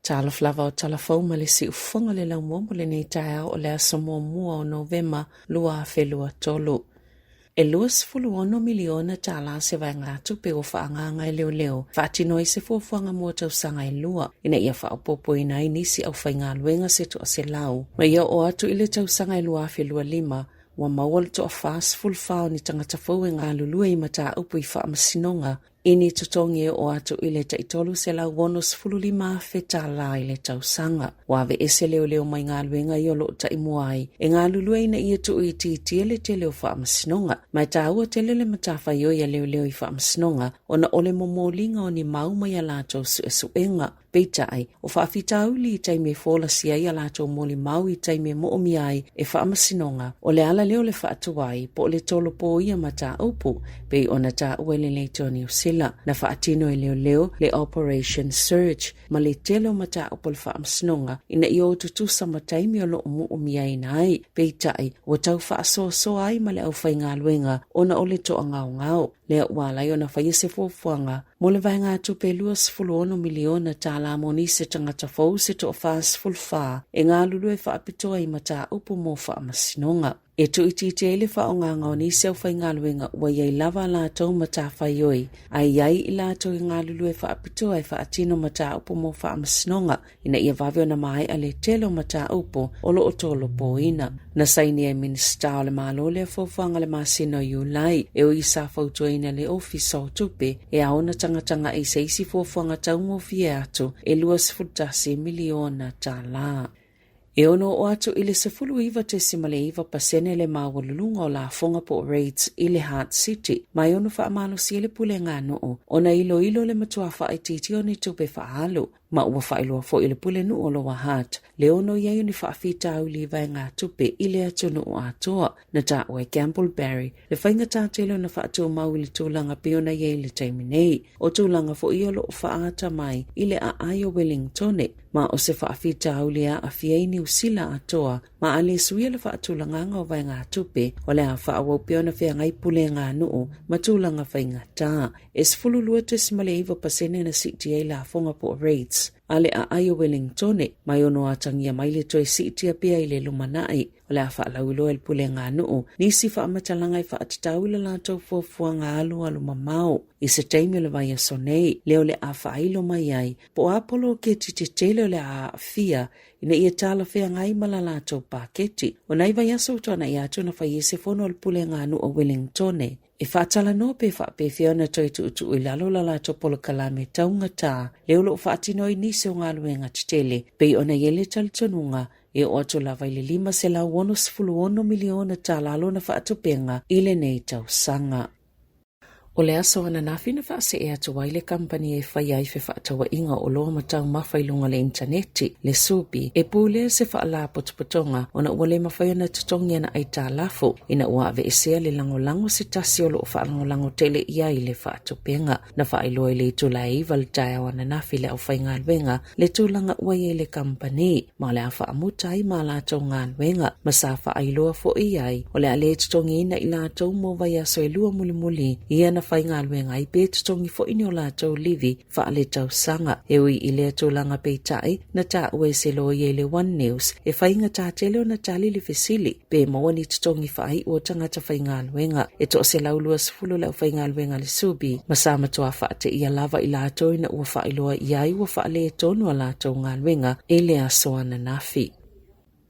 Talofa lava o Talafou ma le siufofoga le laumua mo lenei taeao o le aso muamua o Novema 2023. E $26 miliona tālā se vaegatupe ua faaagaaga e leoleo faatino ai se fuafuaga mo tausaga e lua ina ia faaopoopoina ai nisi aufaigaluega se 100. Ma ia oo atu i le tausaga e 2025, ua maua le toa-44 o ni tagata fou e galulue i mataupu i faamasinoga i ni totogi e oo atu i le tai $365,000 tālā i le tausaga. Ua aveese leoleo mai galuega ia o lo o taimua ai e galulue ina ia tuuitiitia le tele o faamasinoga. Ma e taua tele le matafaioi a leoleo i faamasinoga ona o le momoliga o ni mau mai a latou suesuega. Peitai, o faafitauli i taimi e folasia ai a latou molimau i taimi e moomia ai e faamasinoga, o le ala lea o le faatuai po o le tolopo o ia mataupu, pei ona taua e le Leitio Niu Sila. Na faatino e leoleo le Operation Surge ma le tele o mataupu a le faamasinoga ina ia o tutusa ma taimi o lo o moomiaina ai. Peitai, ua tau faasoasoa ai ma le aufaigaluega ona o le toagaogao. Lea ua ala ai ona faia se fuafuaga mo le vaegatupe $26 miliona tālā mo nisi tagata fou se toa-44 e galulue faapitoa i mataupu mo faamasinoga. E tuuitiitia ai le faaaogaga o nisi aufaigaluega ua i ai lava a latou matafaioi, ae i ai i latou e galulue faapitoa e faatino mataupu mo faamasinoga ina ia vave ona maea le tele o mataupu o lo o tolopoina. Na sainia e Minisita o le Malo lea fuafuaga le masina o Iulai, e ui sa fautuaina le Ofisa o Tupe e ao ona tagatagai i se isi fuafuaga taugofie atu e $21 miliona tālā. E ono oo atu i le 19.9% le maualuluga o lafoga po o rates i le Heart City, ma e ono faamalosia le pulega nuu ona iloilo le matua faaitiitia o ni tupe faaalu. Ma ua faailoa foi e le Pulenuu o Lower Hutt le ono i ai o ni faafitauli i vaegatupe i le atunuu atoa. Na taua e Gamble Barry le faigata tele ona faatumau i le tulaga pei ona i ai i le taimi nei. O tulaga foi ia o lo o faaata mai i le aai o Wellingtone, ma o se faafitauli e aafia ai Niu Sila atoa ma a le suia le faatulagaga o vaegatupe, o le a faaauau pea ona feagai pulega nuu ma tulaga faigata. E 12.9% na siitia ai lafoga po o rates a le aai o Wellingtone, ma e ono atagia mai le toe siitia pea i le lumanai. O le a faalauiloa e le pulega nuu nisi faamatalaga e faatatau i le latou fuafuaga alualu mamao i se taimi o le vaiaso nei, lea o le a faailo mai ai po o a poloketi tetele o le a aafia ina ia talafeagai ma la latou paketi. O nai vaiaso ua tuanai atu na fai ai se fono a le pulega nuu o Wellingtone e faatalanoa pe faapefea ona toe tuutuu i lalo la latou polokalame taugatā lea o lo o faatino ai nisi o galuega tetele pei ona i ai le talitonuga e oo atu lava i le $566 miliona tālā lona faatupenga i lenei tausaga. O le aso ananafi na faasee atu ai le kamupani e faia ai fefaatauaiga o oloa ma taumafa i luga o le initaneti, le Subi, e pulea se faalapotopotoga ona ua le mafai ona totogi ana aitalafu ina ua aveesea le lagolago se tasi o lo o faalagolago tele i ai le faatupenga. Na faailoa i le itula e 9 le taeao ananafi le aufaigaluega le tulaga ua i ai le kamupani ma o le a faamuta ai ma latou galuega ma sa faailoa foi i ai o le a le totogiina i latou mo vaiaso e lua mulimuli ia na faigaluega ai pe totogi foi ni o latou livi faaletausaga. E ui i lea tulaga peitai, na taua e se loia i le One News e faigata tele ona tali le fesili pe maua ni totogi faaiu o tagata faigaluega. E 120 le aufaigaluega a le Subi, ma sa matua faateia lava i latou ina ua faailoa i ai ua faaletonu a latou galuega i le aso ananafi.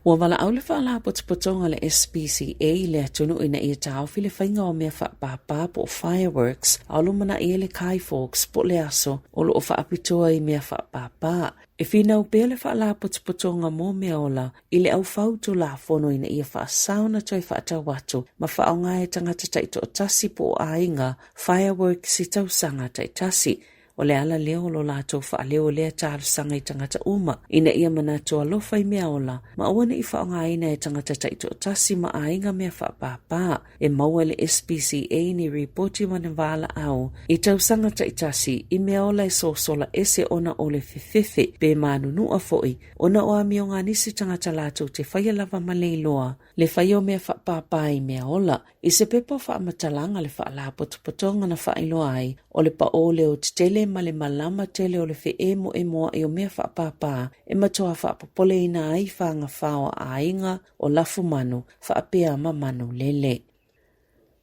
Ua valaau le Faalapotopotoga a le SPCA i le atunuu ina ia taofi le faiga o mea faapāpā po o fireworks a o lumanai ai le Guy Fawkes po o le aso o lo o faapitoa i mea faapāpā. E finau pea le Faalapotopotoga mo Mea Ola i le aufau Tulafono ina ia faasao ona toe faatau atu ma faaaoga e tagata taitoatasi po o aiga fireworks i tausaga taitasi. O le ala lea o lo latou faaleo lea talosaga i tagata uma ina ia manatu alofa i mea ola ma aua ne i faaaogaina e tagata taitoatasi ma aiga mea faapāpā. E maua e le SPCA ni ripoti ma ni valaau i tausaga taitasi i mea ola e sosola ese ona o le fefefe pe manunua foi ona o amioga a nisi tagata latou te faia lava ma le iloa le faia o mea faapāpā i mea ola. I se pepa o faamatalaga le Faalapotopotoga na faailoa ai, o le paʻō leo tetele ma le malama tele o le feʻemoʻemoaʻi o mea faapāpā e matuā faapopoleina ai fagafao a aiga o lafumanu faapea ma manu lele.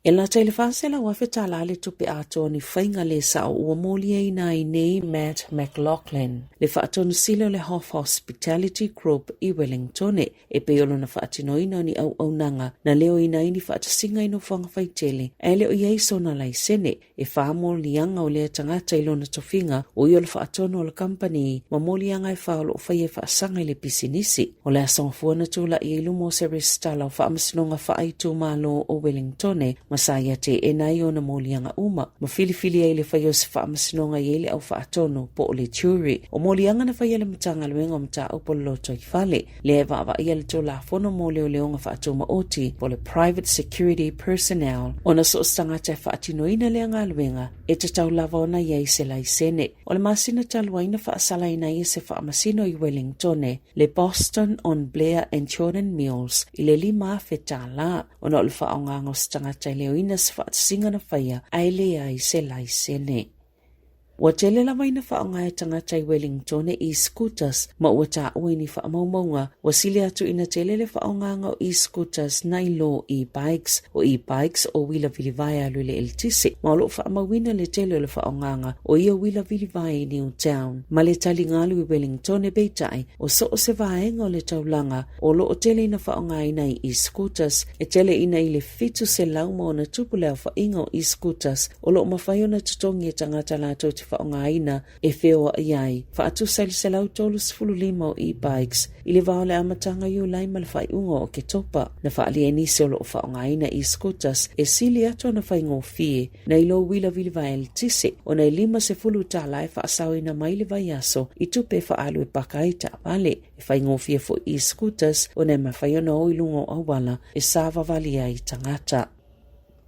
E lata i le 400,000 tālā le tupe atoa o ni faiga lē sao ua moliaina ai nei Matt McLaughlin, le faatonu sili o le Hoff Hospitality Group i Wellingtone, e pei o lona faatinoina o ni auaunaga na leoina ai ni faatasiga i nofoaga faitele ae le o i ai sona laisene. E whā moliaga o lea tagata i lona tofiga, o ia o le faatonu o le kamupani ma moliaga e whā o loo faia e faasaga i le pisinisi. O le aso Gafua na tulaʻi ai i luma o se resitala o Faamasinoga Faaitumalo o Wellingtone ma sa ia teena ai ona moliaga uma ma filifili ai le faia o se faamasinoga i ai le au faatonu po o le jury. O moliaga na faia e le Matagaluega o Mataupu o le Lotoifale lea e vaavaaia le Tulafono mo Leoleoga Faatumaoti po o le Private Security Personnel ona so o se tagata e faatinoina lea galuega e tatau lava ona i ai se laisene. O le masina talu ai na faasalaina ai e se faamasino i Wellingtone le Boston on Blair and Jordan Mills i le 5,000 tālā ona o le faaaogaga o se tagata e leoina se faatasiga na faia ae leai se laisene. Ua tele lava ina faaaoga e tagata i Wellingtone e-scooters ma ua taua i ni faamaumauga ua sili atu ina tele le faaaogaga o e-scooters nai lo e-bikes. O e-bikes o uila vilivae alu i le eletise ma o lo o faamauina le tele o le faaaogaga o ia uila vilivae i Newtown ma le taligalu i Wellingtone peitai o so o se vaega o le taulaga o lo o tele ina faaaogaina i e-scooters e tele ina i le 700 ma ona tupu le aofaiga o e-scooters o lo o mafai ona totogi e tagata latou te faaaogaina e feoai ai, faatusa i le 135 o e-bikes i le va o le amataga Iulai ma le faaiuga o Oketopa. Na faaalia e nisi o lo o faaaogaina e-scooters e sili atu ona faigofie nai lo uila vilivae eletise ona e 50 tālā e faasaoina mai le vaiaso i tupe e faaalu e paka ai taavale. E faigofie foi e-scooters ona e mafai ona o i luga o auala e savavali ai tagata.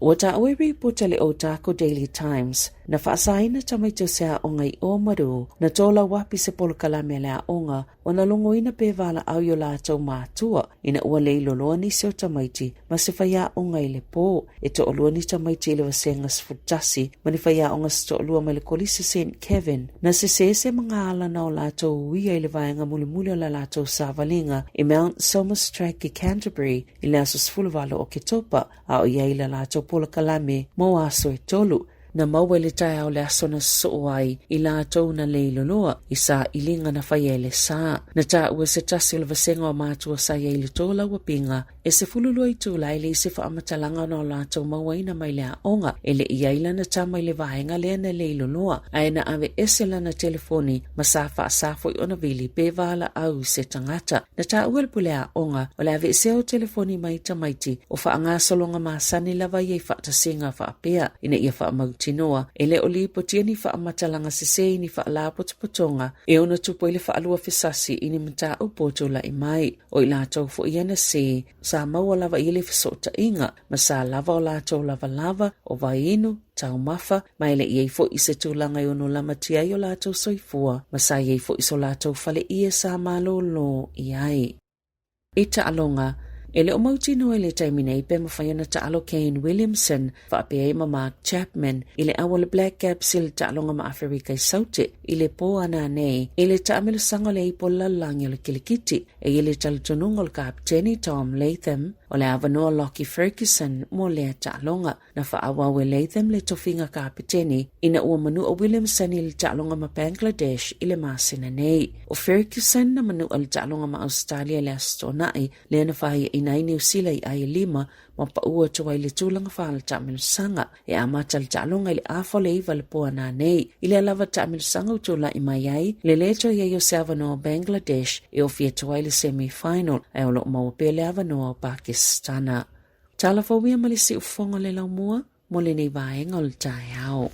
Ua taua i ripoti a le Otago Daily Times, na faasaina tamaiti o se aoga i Ōmaru, na tōlauapi se polokalame a le aoga ona logoina pe valaau i o latou mātua ina ua leiloloa nisi o tamaiti ma se faiaoga i le pō. E toalua ni tamaiti i le vasega 11 ma ni faiaoga se toalua mai le Kolisi St Kevin na sesē se magaala na o latou uia i le vaega mulimuli o la latou savaliga i Mount Somers Track i Canterbury i le aso 18 o Oketopa a o i ai la latou polokalame mo aso e tolu. Na maua i le taeao le aso na sosoo ai i latou na leiloloa i sailiga na faia e le sa. Na taua e se tasi o le vasega o mātua sa i ai i le tolauapiga e 12 itula e leai se faamatalaga ona o latou mauaina mai le aoga e le i ai lana tama i le vaega lea na leiloloa ae na aveese lana telefoni ma sa faasa foi ona vili pe valaau i se tagata. Na taua e le pule aoga o le aveesea o telefoni mai tamaiti o faagasologa masani lava ia i faatasiga faapea ina ia faamautinoa e le o lipotia ni faamatalaga sesē i ni faalapotopotoga e ono tupu ai le faalua fesasi i ni mataupu o tulai mai. O i latou foi ia na sē, sa maua lava i ai le fesootaiga ma sa lava o latou lavalava, o vaiinu, taumafa, ma e le i ai foi i se tulaga e ono lamatia ai o latou soifua, ma sa i ai foi so latou faleie sa malōlō i ai. I taaloga, e le o mautinoa i le taimi nei pe mafai ona taalo Kane Williamson faapea ai ma Mark Chapman i le au o le Black Caps i le taaloga ma Aferika i Saute i le pō ananei i le taamilosaga o le Ipu o le Lalolagi o le Kilikiti. E i ai le talitonuga o le Kapeteni Tom Latham o le avanoa Lockie Ferguson mo lea taaloga. Na faaauau e Latham le tofiga kapeteni ina ua manua Williamson i le taaloga ma Bangladesh i le masina nei. O Ferguson na manua i le taaloga ma Ausetalia i le Aso Toonai, lea na faiaina ai Niu Sila i ai e lima ma pau atu ai le tulaga faale-taamilosaga. E amata le taaloga i le afa o le iva le po ananei. I lea lava taamilosaga ua tulai mai ai le lē toe i ai o se avanoa o Bangladesh e ofi atu ai le semi-final, ae o lo o maua pea le avanoa o Pakistana. Tala fou ia ma le siufofoga o le laumua mo lenei vaega o le taeao.